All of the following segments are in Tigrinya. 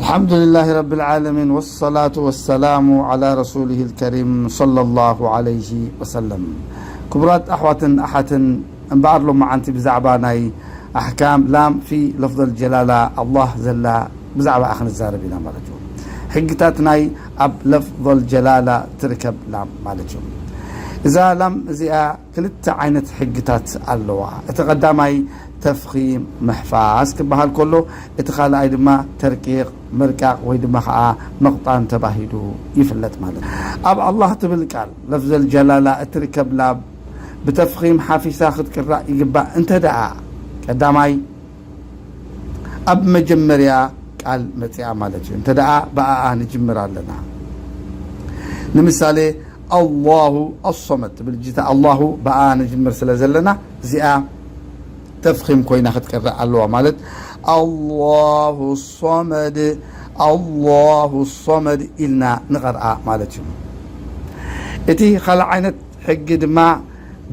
الحمد لله رب العالمين، والصلاة والسلام على رسوله الكريم صلى الله عليه وسلم. ክቡራት ኣሕዋትን ኣሓትን፣ እምበኣር ሎማዓንቲ ብዛዕባ ናይ ኣሕካም ላም ፊ ለፍዘል ጀላላ ኣላህ ዘላ ብዛዕባ ክንዛረብ ኢና ማለት እዩ። ሕግታት ናይ ኣብ ለፍዘል ጀላላ ትርከብ ላም ማለት እዩ። እዛ ላም እዚኣ ክልተ ዓይነት ሕግታት ኣለዋ። እቲ ቀዳማይ ተፍኺም ምሕፋዝ ክበሃል ከሎ፣ እቲ ካልኣይ ድማ ተርቂቕ፣ ምርቃቕ ወይ ድማ ኸዓ ምቕጣን ተባሂሉ ይፍለጥ ማለት እዩ። ኣብ ኣላህ ትብል ቃል ለፍዘል ጀላላ እትርከብ ላም ብተፍኺም ሓፊሳ ክትቅራእ ይግባእ እንተ ደኣ ቀዳማይ ኣብ መጀመርያ ቃል መጽኣ ማለት እዩ። እንተ ደኣ ብኣኣ ንጅምር ኣለና፣ ንምሳሌ ኣላሁ ኣሶመድ ትብል ጅታ ኣላሁ ብኣኣ ንጅምር ስለ ዘለና፣ እዚኣ ተፍኺም ኮይና ክትቀረእ ኣለዋ። ማለት ኣላሁ ሶመድ፣ ኣላሁ ሶመድ ኢልና ንቐርኣ ማለት እዩ። እቲ ካልእ ዓይነት ሕጊ ድማ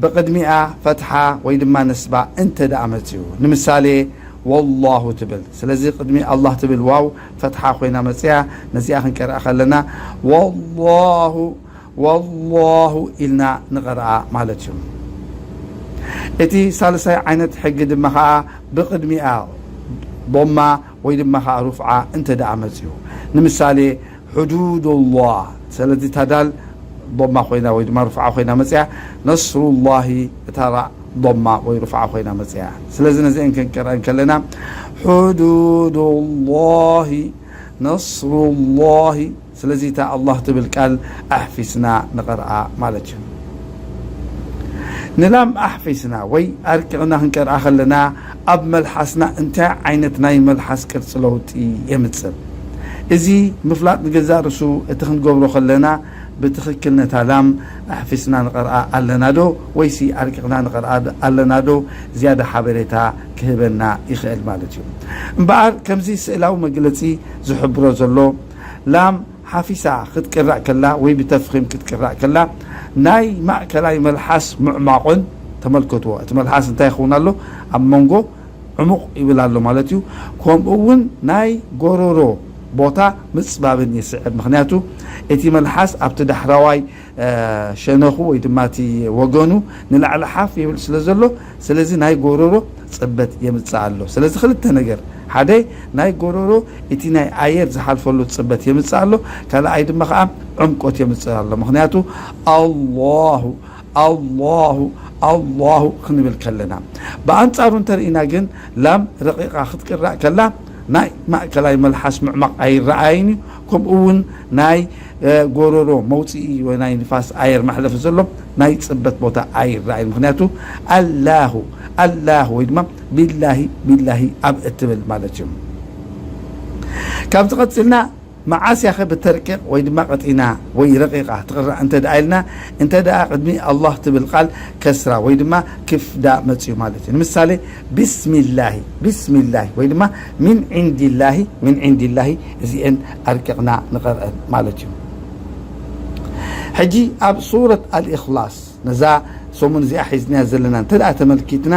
ብቕድሚኣ ፈትሓ ወይ ድማ ነስባ እንተ ደኣ መጽኡ፣ ንምሳሌ ወላሁ ትብል። ስለዚ ቅድሚ ኣላህ ትብል ዋው ፈትሓ ኮይና መጽያ፣ ነዚኣ ክንቀርኣ ከለና ወላሁ፣ ወላሁ ኢልና ንቐርኣ ማለት እዩ። እቲ ሳልሳይ ዓይነት ሕጊ ድማ ኸዓ ብቕድሚኣ ዶማ ወይ ድማ ኸዓ ሩፍዓ እንተ ደኣ መጽኡ፣ ንምሳሌ ሕዱዱላህ። ስለዚ እታ ዳል ዶማ ኮይና ወይ ድማ ሩፍዓ ኮይና መጽያ፣ ነስሩላሂ እታ ራእ ዶማ ወይ ሩፍዓ ኮይና መጽያ። ስለዚ ነዚአን ክንቀርአን ከለና ሕዱዱላሂ፣ ነስሩላሂ። ስለዚ እታ ኣላህ ትብል ቃል ኣሕፊስና ንቐርኣ ማለት እዩ። ንላም ኣሕፊስና ወይ ኣርቂቕና ክንቀርኣ ከለና ኣብ መልሓስና እንታይ ዓይነት ናይ መልሓስ ቅርጺ ለውጢ የምጽእ? እዚ ምፍላጥ ንገዛእ ርእሱ እቲ ክንገብሮ ከለና ብትኽክል ነታ ላም ኣሕፊስና ንቐርኣ ኣለና ዶ ወይሲ ኣርቂቕና ንቐርኣ ኣለና ዶ? ዝያዳ ሓበሬታ ክህበና ይኽእል ማለት እዩ። እምበኣር ከምዚ ስእላዊ መግለጺ ዝሕብሮ ዘሎ ላም ሓፊሳ ክትቅራእ ከላ ወይ ብተፍኺም ክትቅራእ ከላ ናይ ማእከላይ መልሓስ ምዕማቑን ተመልከትዎ። እቲ መልሓስ እንታይ ይኸውን ኣሎ? ኣብ መንጎ ዕሙቕ ይብል ኣሎ ማለት እዩ። ከምኡ እውን ናይ ጎረሮ ቦታ ምጽባብን ይስዕብ። ምኽንያቱ እቲ መልሓስ ኣብቲ ዳሕራዋይ እ፣ ሸነኹ ወይ ድማ እቲ ወገኑ ንላዕሊ ሓፍ ይብል ስለ ዘሎ፣ ስለዚ ናይ ጎረሮ ጽበት የምጽእ ኣሎ። ስለዚ ክልተ ነገር፣ ሓደ ናይ ጎረሮ እቲ ናይ ኣየር ዝሓልፈሉ ጽበት የምጽእ ኣሎ፣ ካልኣይ ድማ ኸዓ ዕምቆት የምጽእ ኣሎ። ምኽንያቱ ኣላሁ፣ ኣላሁ፣ ኣላሁ ክንብል ከለና። ብኣንጻሩ እንተርኢና ግን ላም ረቂቓ ክትቅራእ ከላ ናይ ማእከላይ መልሓስ ምዕማቕ ኣይረኣይን እዩ። ከምኡ እውን ናይ፣ እ፣ ጎረሮ መውፅኢ ወይ ናይ ንፋስ ኣየር መሕለፊ ዘሎ ናይ ጽበት ቦታ ኣይረኣይን። ምኽንያቱ ኣላሁ፣ ኣላሁ ወይ ድማ ቢላሂ፣ ቢላሂ ኣብ እትብል ማለት እዩ። ካብዚ ቀፂልና መዓስ ያኸ ብተርቂቕ ወይ ድማ ቀጢና ወይ ረቂቓ ትቕራእ እንተ ደኣ ኢልና፣ እንተ ደኣ ቅድሚ ኣላህ ትብል ቃል ከስራ ወይ ድማ ክፍዳ መጽዩ ማለት እዩ። ንምሳሌ ቢስሚላሂ፣ ቢስሚላሂ ወይ ድማ ሚን ዒንዲላሂ፣ ሚን ዒንዲላሂ፣ እዚኤን ኣርቂቕና ንቐርአን ማለት እዩ። ሕጂ ኣብ ሱረት ኣልኢኽላስ ነዛ ሰሙን እዚኣ ሒዝናያ ዘለና እንተ ደኣ ተመልኪትና፣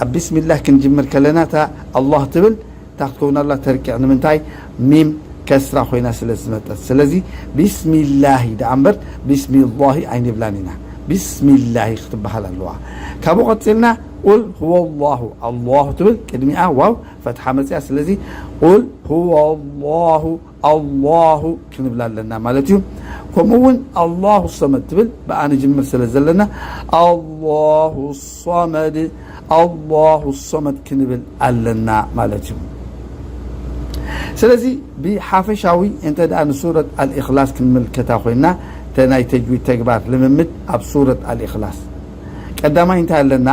ኣብ ቢስሚላህ ክንጅምር ከለና እታ ኣላህ ትብል እታ ክትከውን ኣላ ተርቂቕ። ንምንታይ? ሚም ከስራ ኮይና ስለ ዝመጠት። ስለዚ ቢስሚላሂ ደኣ እምበር ቢስሚላሂ ኣይንብላን ኢና። ቢስሚላሂ ክትበሃል ኣለዋ። ካብኡ ቀፂልና ቁል ሁወ ላሁ፣ ኣላሁ ትብል ቅድሚኣ ዋው ፈትሓ መፅያ። ስለዚ ቁል ሁወ ላሁ፣ ኣላሁ ክንብል ኣለና ማለት እዩ። ከምኡ እውን ኣላሁ ሰመድ ትብል ብኣ ንጅምር ስለ ዘለና ኣላሁ ሶመድ፣ ኣላሁ ሶመድ ክንብል ኣለና ማለት እዩ። ስለዚ ብሓፈሻዊ እንተ ደኣ ንሱረት ኣልኢኽላስ ክንምልከታ ኮይና፣ እተ ናይ ተጅዊድ ተግባር ልምምድ ኣብ ሱረት ኣልኢኽላስ ቀዳማይ እንታይ ኣለና?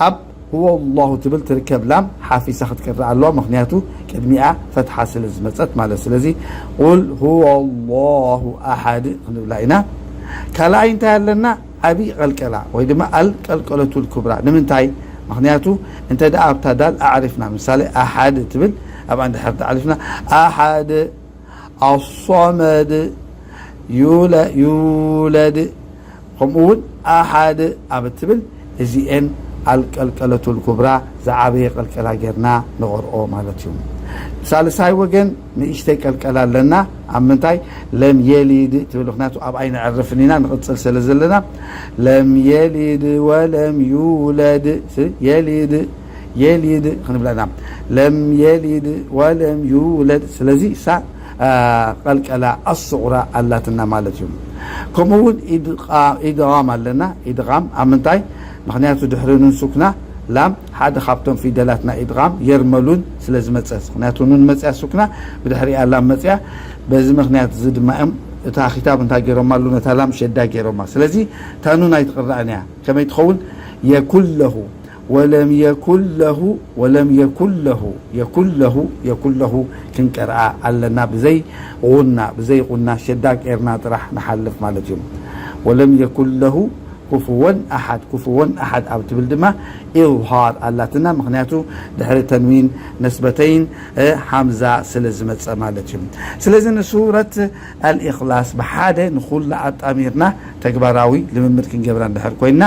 ኣብ ሁወ ላሁ ትብል ትርከብ ላም ሓፊሳ ክትቀርእ ኣለዋ፣ ምኽንያቱ ቅድሚኣ ፈትሓ ስለ ዝመጸት ማለት። ስለዚ ቁል ሁወ ላሁ ኣሓድ ክንብላ ኢና። ካልኣይ እንታይ ኣለና? ዓብዪ ቀልቀላ ወይ ድማ ኣልቀልቀለቱል ኩብራ። ንምንታይ? ምኽንያቱ እንተ ደኣ ኣብታ ዳል ኣዕሪፍና፣ ምሳሌ ኣሓድ ትብል ኣብኣ እንድሕር ተዓሊፍና ኣሓድ ኣሶመድ ዩለ-፣ ዩለድ፣ ከምኡ እውን ኣሓድ ኣብ እትብል እዚኤን ኣልቀልቀለቱል ኩብራ ዝዓበየ ቀልቀላ ጌርና ንቐርኦ ማለት እዩ። ሳልሳይ ወገን ንእሽተይ ቀልቀላ ኣለና። ኣብ ምንታይ? ለም የሊድ ትብል፣ ምኽንያቱ ኣብ ኣይንዕርፍን ኢና፣ ንቕጽል ስለ ዘለና። ለም የሊድ ወለም ዩለድ፣ ስ-፣ የሊድ፣ የሊድ ክንብላ ኢና። ለም የሊድ ወለም ዩለድ። ስለዚ እሳ፣ አ፣ ቀልቀላ ኣስቑራ ኣላትና ማለት እዩ። ከምኡ እውን ኢድቓ-፣ ኢድቓም ኣለና። ኢድቓም ኣብ ምንታይ? ምኽንያቱ ድሕሪ ኑን ሱክና ላም ሓደ ካብቶም ፊደላት ናይ ኢድቓም የርመሉን ስለ ዝመጸት፣ ምኽንያቱ ኑን መጽያ ሱክና ብድሕሪኣ ላም መጽያ። በዚ ምኽንያት እዚ ድማ እዮም እታ ክታብ እንታይ ገይሮማ ኣለዉ? ነታ ላም ሸዳ ገይሮማ። ስለዚ እታ ኑን ኣይትቕራእን እያ። ከመይ ትኸውን? የኩን ለሁ ወለም የኩን ለሁ ወለም የኩን ለሁ፣ የኩን ለሁ፣ የኩን ለሁ ክንቀርኣ ኣለና። ብዘይ ቑና፣ ብዘይ ቑና ሸዳ ቄርና ጥራሕ ንሓልፍ ማለት እዩ። ወለም የኩን ለሁ ኩፍወን ኣሓድ፣ ኩፍወን ኣሓድ ኣብ ትብል ድማ ኢዝሃር ኣላትና። ምኽንያቱ ድሕሪ ተንዊን ነስበተይን፣ እ፣ ሓምዛ ስለ ዝመጸ ማለት እዩ። ስለዚ ንሱረት ኣልኢኽላስ ብሓደ ንኹላ ኣጣሚርና ተግባራዊ ልምምድ ክንገብራ እንድሕር ኮይንና፣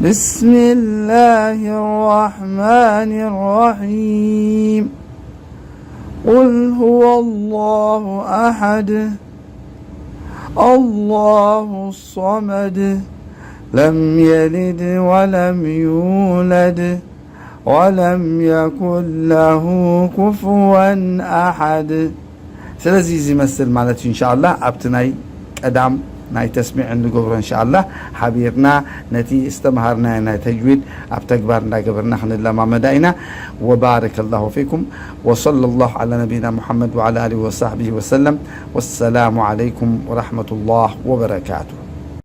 بسم الله الرحمن الرحيم. قل هو الله أحد، الله الصمد، لم يلد ولم يولد، ولم يكن له كفوا أحد. ስለዚ እዚ ይመስል ማለት እዩ። እንሻኣላ ኣብቲ ናይ ቀዳም ናይ ተስሚዕ እንገብሮ እንሻኣላ ሓቢርና ነቲ ዝተምሃርናዮ ናይ ተጅዊድ ኣብ ተግባር እንዳገበርና ክንለማመዳ ኢና። وبارك الله فيكم وصلى الله على نبينا محمد وعلى آله وصحبه وسلم. والسلام عليكم ورحمة الله وبركاته.